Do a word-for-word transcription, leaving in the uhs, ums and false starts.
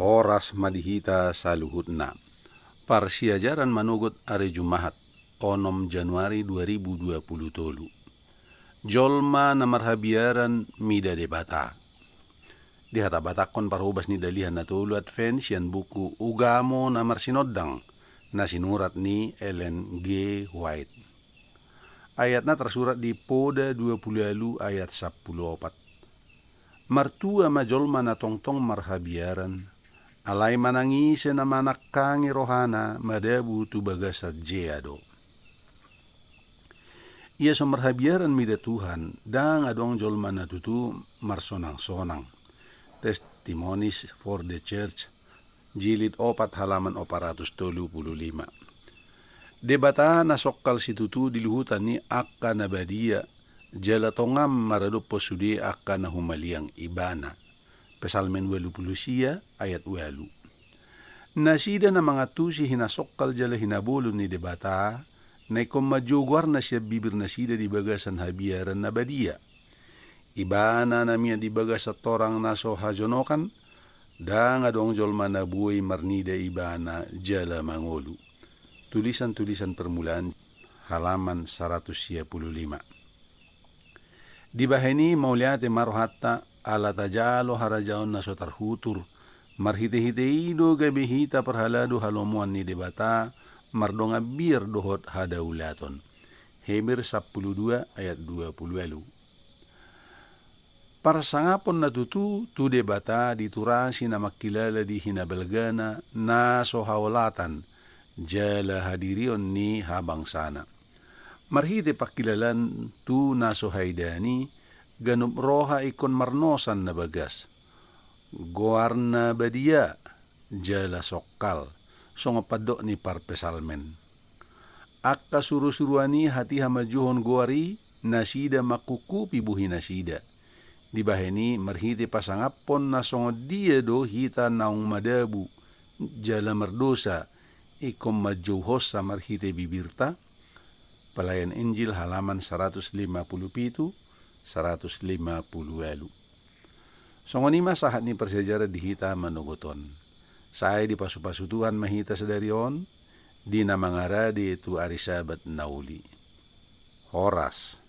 Horas ma di hita saluhutna. Parsiajaran manogot ari Jumahat, onom Januari dua ribu dua puluh tolu. Jolma na marhabiaran mida Debata. Dihatabatakhon parhobas ni Dalihan Na Tolu Advent sian buku Ugamo na Marsinondang, na sinurat ni Ellen G. White. Ayatna tarsurat di Poda dua puluh ualu ayat sampulu opat. Martua ma jolma na tongtong marhabiaran, alai manang ise na manangkangi rohana madabu tu bagasan jea do. Ia so marhabiaran mida Tuhan, ndang adong jolma na tutu marsonang-sonang. Testimonies for the Church, jilid opat, halaman opat ratus tolu puluh lima. Debata na songkal situtu di luhutan ni angka na badia, jala tongam maradophon sude angka na humaliang Ibana. Psalmen ualu puluh sia ayat ualu. Nasida na mangantusi hinasongkal jala hinabolon ni Debata, na ingkon manjou goarna sian bibirnasida di bagasan habiaran na badia. Ibana na mian di bagasan torang na so hajonokan, ndang adong jolma na boi marnida Ibana jala mangolu. Tulisan-tulisan Permulaan, halaman saratus sia puluh lima. Dibahen i mauliate ma rohanta, ala tajalo harajaon na so tarhutur, marhite-hite i do gabe hita parhalado halomoan ni Debata, mardongan biar dohot hadaulaton. Heber sampulu dua ayat dua puluh ualu. Parsangapon na tutu tu Debata diturasi na mangkilala di hinabalgana na so haolatan, jala hadirion ni habangsana. Marhite pangkilalaan tu na so haidaan i, ganup roha ingkon marnosan na bagas. Goarna badia, jala songkal, songon pandok ni parpsalmen. Angka surusuruan i hatiha manjouhon goar i, nasida mangkungkupi bohinasida. Dibahen i marhite pasangaphon na songon dia do hita naung madabu, jala mardosa, ingkon manjouhonsa marhite bibirta. Pelayan Injil halaman saratus lima puluh pitu, saratus lima puluh ualu. Songon i ma sahat ni parsiajaran di hita manogot on. Sai dipasupasu Tuhan ma hita sadari on, di na mangarade tu ari Sabat na uli. Horas.